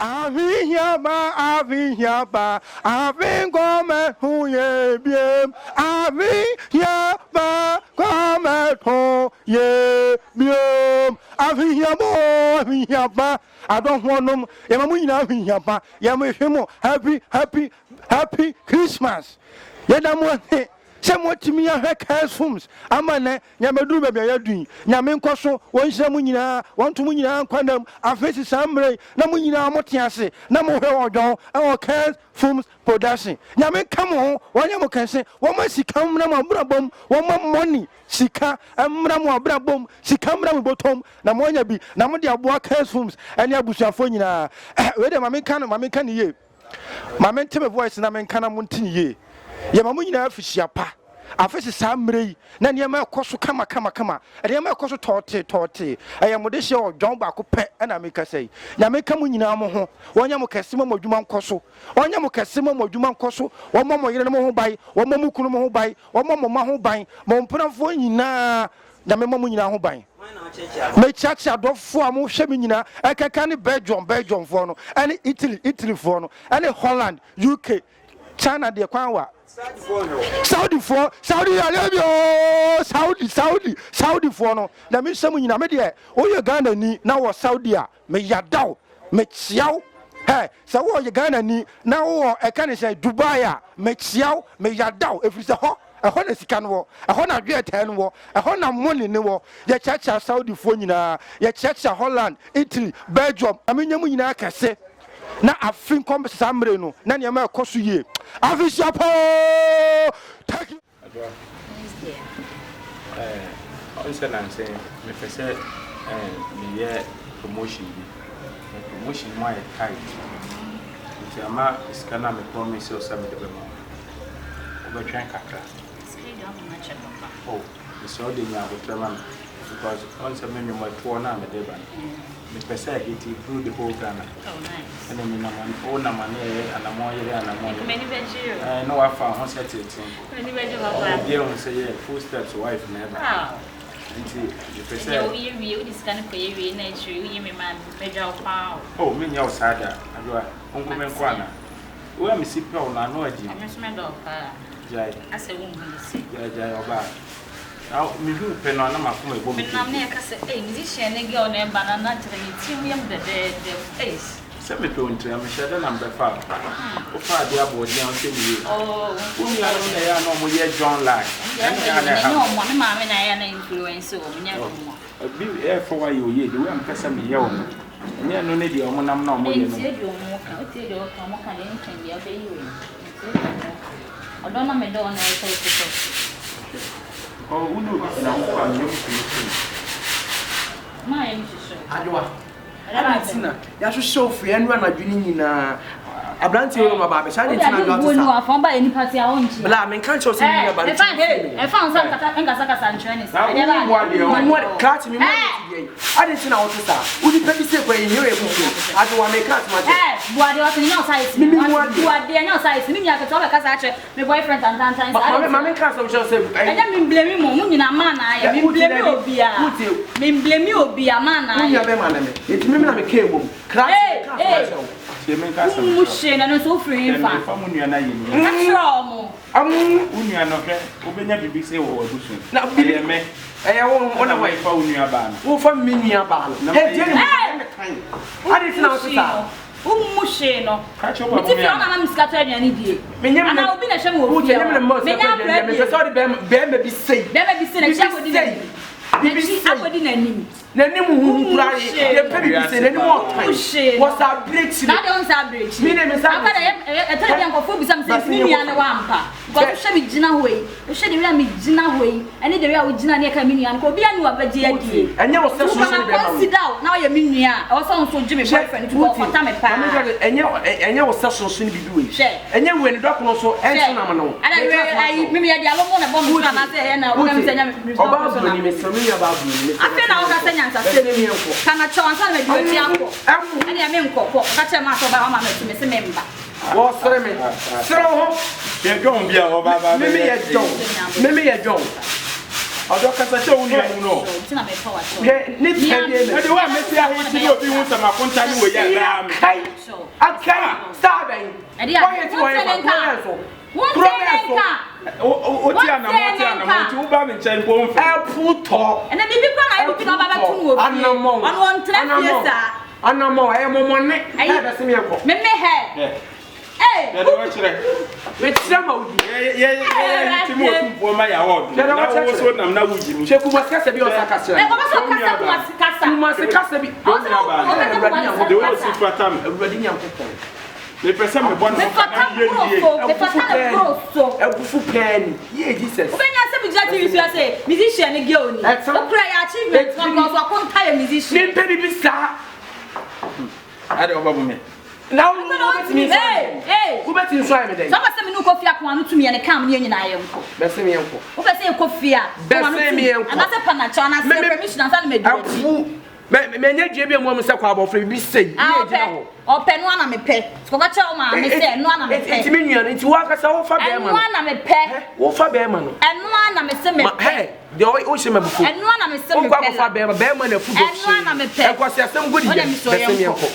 Afe ba, afe ba, afe nkɔmɛ ho yɛ biem. Afe ba, kɔmɛ ho yɛ biem. Afe ba, afe ba, adɔfoɔ yɛma mo nyinaa afe ba. Yɛma hwɛ mo happy happy happy Christmas. Yɛda mo ase sɛ moatumi ahwɛ Cares Films ama nnɛ nyameduru baabi a yɛadu yi. Nyame nkɔ so wɔnhyira mo nyinaa, wɔnto mo nyinaa nkwa Afei si saa mmerɛ yi na mo nyinaa mote ase na mohwɛ ɔdwɔn ɛwɔ Cares Films Production. Nyame nka mo ho, wɔnyɛ mo kɛse, wɔma sika mmra mo abrabɔ mu, wɔma money sika mmra mo abrabɔ mu, sika mmra mo bɔtɔm na moanya bi na mode aboa Cares Films ɛne abusuafoɔ nyinaa. Wei deɛ ma menka no, ma menka ne yie. Ma mente me voice na menka na monte ne yie. Yɛma mo nyinaa afihyia pa. Afe si saa mmerɛ yi na nneɛma ɛkɔ so kama kama kama. Nneɛma ɛkɔ so tɔɔtee tɔɔtee. Ɛyɛ mo de hyɛ ɔdwɔn baako pɛ ɛna mekasa yi. Nyame nka mo nyinaa mo ho. Wɔnyɛ mo kɛse ma mo adwuma nkɔ so. Wɔnyɛ mo kɛse ma mo adwuma nkɔ so. Wɔmmɔ mo yere no mo ho ban. Wɔmmɔ mo kunu mo ho ban. Wɔmmɔ mo mma ho ban. Mo mpenafoɔ nyinaa Nyame mmɔ mo nyinaa ho ban. Mekyeakyea adɔfoɔ a mohwɛ me nyinaa, ɛkɛkɛ ne Belgium, Belgiumfoɔ no, ɛne Italy, Italyfoɔ no, ɛne Holland, UK, China deɛ kwan wa. Saudifoɔ, Saudi Arabia ooo, Saudi, Saudi, Saudifoɔ no, Nyame nhyɛ mo nyinaa. Me deɛ, woyɛ Ghana ni na wɔ Saudi a, meyada wo, mekyea wo. Hɛ, sɛ wowɔ Ghana ni na wowɔ ɛka ne sɛ Dubai a, mekyea wo, meyada wo, ɛfiri sɛ hɔ, ɛhɔ na sika no wɔ, ɛhɔ na dwetɛ no wɔ, ɛhɔ na money no wɔ. Yɛkyeakyea Saudifoɔ nyinaa, yɛkyeakyea Holland, Italy, Belgium, Nyame nyɛ mo nyinaa kɛse. Na afe nkɔm saa mmerɛ no na nneɛma ɛkɔ so yie. Afe hyia paa. Thank you. Adwoa, ɔn sɛ nansɛ mepɛ sɛ meyɛ promotion bi. Na promotion mu ayɛ tight. Nti ama sika no a me promise wo sɛ mede bɛma wo. Wobɛtwɛn kakra. Oh, mesrɛ wo de nya abotrɛ ma me. Because ɔn sɛ me nnwom ɛtoɔ no a mede ba no. Mepɛ sɛ it through the whole Ghana. Ɛna menam wonam ane ɛyɛ anammɔn yere anammɔn yere. Na wafa ho sɛ tenten. Ɔmo obi ahu sɛ yɛ full steps wife na ɛba. Nti mepɛ sɛ. Ɛnna woyɛ wie wode sika no kɔyɛ wie na akyire woyi me maa me mɛdwa wo paa o. Oh menyɛ wo saa da Adwoa wo nko me nko ana. Wo a mesi pɛ wo no ano adi. Ɔmo nso mɛdɔ wo paa. Gyae. Asɛ wo nhu ne se. Gyae gyae ɔbaa. Na mehu wo pɛ no a na m'akoma ɛbɔ me Menam na yɛka sɛ ei musician ne girl na ɛba na na kyerɛ me tirim yam dɛdɛɛdɛ eish. Sɛ mepɛ wo nti a mehyɛ da na mebɛfaa wo. Wofaa adeɛ aboɔden a wohwɛ me yie. Oh Wo nuanom na ɛyɛ a na ɔmo yɛ John line. Ɛno na ɛyɛ a na ɛha ɛnyɛ me. ɔmo a me maame na ɛyɛ a na influence wɔn nyɛ ɔmo a. Bi ɛɛfɛ wo ayɛ oyie the way a mepɛ sɛ meyɛ wo no ɛnyɛ ɛno ne deɛ ɔmo nam na ɔmo yɛ no. Mentie deɛ ɔmo ka wotie deɛ ɔka ɔmo ka deɛ ntwɛn deɛ ɔbɛyi wei mentie deɛ ɔmo ka ɔdɔ na medɔ wo na ɛsɛ wo sɛ Oh wo ne obi gyina ho kɔ a me yam tumi hye me. Maa yam hyehye wo. Adewa, adɛn nti na yɛahwehwɛ wo firi ɛnnora anadwo no nyinaa? Aberanteɛ wei na ɔba abɛhyɛ, adɛn nti na adwoa te saa? Bla, menka nkyerɛ wo sɛ me nua ba no tumi firi me. Memu ade, krakye, memu ade ti deɛ yi. Adɛn nti na wote saa? Wo nipa bi sei koraa yɛhia wɔ abusua mu. Adwoa, meka asɛm akyerɛ wo. Me memu adeɛ. Me boyfriend tantantan saa de. Maame nka asɛm kyerɛ sɛ. Ɛnyɛ me mblemi mo, mo nyinaa maa na ayɛ. Me mblemi obia. Me mblemi obia maa na ayɛ. Wo nua bɛma ne me. Eti me na me kaa mom. Krakye me ka asɛm akyerɛ wo. Tie me nka asɛm kyerɛ wo. Wo na no nso wo firi he fa. Fa mo nua no ayɛ ni. Ka kyerɛ ɔmo. Wo nua no hwɛ, wobɛnya biribi sɛ wɔ w'abusua. Ɛyɛ me. Ɛyɛ wo wo na wɔn. Fa wo nua baa no. Wo fa me nua baa no. Hey, tie ne mu me kan. Adi ti na wo te saa. Wommu hwee no. Mete fie hɔ na ama me sika tɔ aduane die. Anaa obi na ɛhwɛ me wɔ fie hɔ. Menya akora bio. Bɛrima bi sei. Bɛrima bi sei n'akyi akɔdi n'anim. N'akyi akɔdi n'anim. N'anim huhu kura yɛpɛ bibi sei n'anim ɔtan. Wɔsa abirekyire. Na ade nsa abirekyire. Mi na mi nsa abirekyire. Akɔda ɛtɔ bi nkɔfo bisa mi sɛ mi nua ne wa ampa. Because wohwɛ me gyina hɔ yi, wohwɛ the way a me gyina hɔ yi, ɛne the way a wogyina ne ɛka me nua no, kɔ obiara ni wabɛgye adie. Ɛnyɛ wo sɛ Nti soso ne wokɔ bɛrima wo. consider wo na ɔyɛ me nua a, ɛwɔ sɛ wo nso gye me boyfriend nti kɔ ɔfata me paa. Ɛnyɛ ɛnyɛ wo sɛ soso ne biribi wei. Hwɛ. Ɛnyɛ wei ne dɔkono so ɛnso nam no. Ada Meka wei asɛm ayi akyerɛ wo. me meyɛ de alomo na ɛbɔ me so anaasɛ ɛyɛ na woka me sɛ ɛnyɛ me Ɔbaa buroni mesrɛ me nua baa buroni mesrɛ Afei na woka sɛ nyansasɛm Bɛsɛ ne meɛnkɔ. Ka na kyɛw ansa na madi w'akyi akɔ. Ɛmo. Ɛdeɛ menkɔ kɔ. Ka kyerɛ maa sɛ ɔbaa wama matu me se memba. Wɔsere me. Sere wo ho. Yɛ John bi a ɔba ba Me me yɛ John. Me me yɛ John. Ɔdɔ kasa kyerɛ wo nua mu no. Hwɛ ne tɛdeɛ na. Ɛde wo a mesi aheti ne obi hu sɛ makonta ne wɔ yi a daa me. Akai akai saa bɛn. Wɔyɛ ti wɔyɛ fa kuro bɛn so. Kuro bɛn so. O ti anamɔ ti anamɔ nti wo ba me nkyɛn mpo mfɛ. Ɛpo tɔ. Ɛnna biribi kora na ayɛ bibi na ɔba bɛto no wɔ fie. Ɔno ɔntena fie saa. Anamɔ ɛyɛ mɔmɔne. Ɛyɛ bɛsem yɛn kɔ. Meme hɛ. Yɛde wɔkyerɛ. Mekyerɛ ma wodi. Yɛ yɛ yɛ ti mu otumfoɔ ma yɛ awɔɔdo. Yɛde Na wɔkyerɛ wo so nam na wogyi mi. Hwɛ Kumasi kasa bi a ɔsa kasa. Ɛ ɔbɛ sɛ ɔkasa Kumasi kasa. Kumasi kasa bi. Ɔsɛ ɔkasa Kumasi De wo kasa. si fata me. Awurade Nyankopɔn. Mepɛ sɛ mebɔ ne ho Mefata ka na yɛ kuro nie. so. Mefata ne kuro so. Abufu pɛɛ ni. Yie Jesus. Wobɛnya sɛ megyina TV so ase musician ne girl ni. Ɛtena. Wokura yɛ achievement ma because wakonta yɛ musician. Mempɛ bibi saa. Ade ɔbɛbo me. Na wo wobɛtumi nso ayɛ me. Wobɛtumi nso ayɛ me dɛn? Sɛ wopɛ sɛ me ne wo kɔ fie ako ano tumi yɛ ne kam ne yɛn nyinaa yɛnkɔ. Bɛse me yɛnkɔ. Wopɛ sɛ yɛkɔ fie a ko ano tumi anaasɛ pa na kyɛw anaasɛ yɛ permission ansa na madi w'akyi. Afu mɛnyɛ dua bi a mu sɛ kɔ abɔfra bibi sei. Ah ɔpɛ ɔpɛ no ana mepɛ. Kɔkɔ kyerɛ wo maame sɛ ɛno ana mepɛ. Nti me nua no nti wo ankasa wofa bɛrima no. Ɛno ana mepɛ. Wofa bɛrima no. Ɛno ana mese mepɛ. Deɛ ɔyɛ ɔhyɛ ma bufu. Ɛno ara na mese mepɛ la. Ɔnkɔ akɔfa bɛrima bɛrima na afu dɔ Ɛno ara na mepɛ. Ɛkwasi asɛm gu ne yam. Bɛsɛ miɛnkɔ.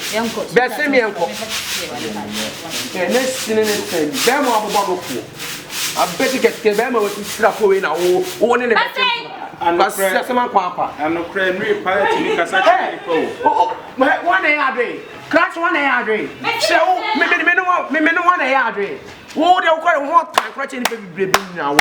Bɛsɛ miɛnkɔ. Ɛnɛ sini ne sɛn bi bɛrima abobɔ no koɔ. Abɛti kɛtikɛ bɛrima wɔ ti sira fo wei na wo wo ne ne bɛsɛ. Kwasi asɛm akɔ akɔ. Anokorɛ nue paa tumi kasa kyerɛ nipa o. Wɔn na ɛyɛ adwene. Krakye wɔn na ɛyɛ adwene. Kyerɛ wo me me me ne wɔn me me ne wɔn na ɛyɛ adwene. Wo deɛ wokɔ wo ho ɔtan koraa kyɛ nipa bebrebe nyinaa wo.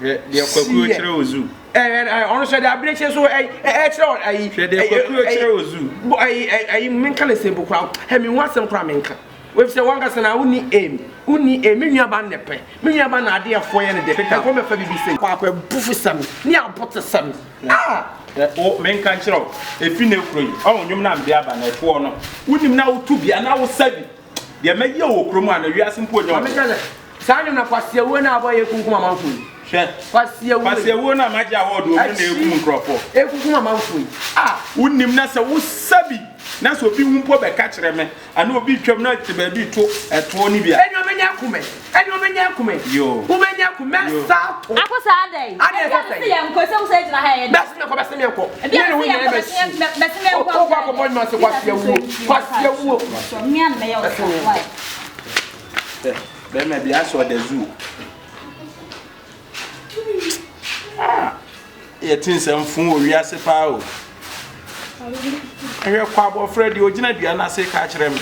Hwɛ deɛ kwakuo kyerɛ wɔ zoo. Ɛɛ ɔno sɛ deɛ abirekyie so ɛkyerɛ ɛyi. Hwɛ deɛ kwakuo kyerɛ wɔ zoo. Ɛyi ɛyi menka ne sɛ mpo koraa hɛ me ho asɛm koraa menka. Efisɛ wankasa na wonni aim wonni aim me nua ba nnɛ pɛ me nua ba na adeɛ ɛfoɔ yɛ ne dɛ ɛkɔ mɛfa bibi sɛ. Kwaku abufusɛm ne abotesɛm ah. Wo menka nkyerɛ wo efi na ekuro yi ɔho nnwom na mede aba na ɛtoɔ no wonim na woto bi anaa wosa bi. Deɛ mɛyɛ wɔ kurom a na wiase mpo nyɛ ɔde. Maame sɛ saa nnwom na kwasiawuo na abɔ yɛ kunkum amanfo yi. Hwɛ. Kwasiawuo. Kwasiawuo na magye award wɔ mu na ekum nkurɔfoɔ. Ekunkum amanfo yi. Ah. Wonim na sɛ wosa bi na sɛ obi hu mpo bɛka kyerɛ me ana obi twam na te baabi to ɛtoɔ no bi a. Ɛni ɔbɛnya akume. Ɛni ɔbɛnya akume. Yoo. Wobɛnya akume saa to. Ako saa dɛn. Adi ɛsɛ sɛ. Ebi a yɛn kɔ sɛ wosɛ gyina ha yɛ dɛ. Bɛsi mi kɔ bɛsi mi kɔ. Ebi a sɛ yɛn kɔ bɛsi mi kɔ. Ɔkɔ akɔbɔ nnwuma sɛ kwasiawuo kwasiawuo. Mmea na mɛyɛ wo saa why. Bɛrima bi asɔ ɔda zoo. Ah, yɛte nsɛm fun wɔ wiase paa o. Ɛhwɛ kɔ abɔfra deɛ ogyina dua no ase ka kyerɛ me.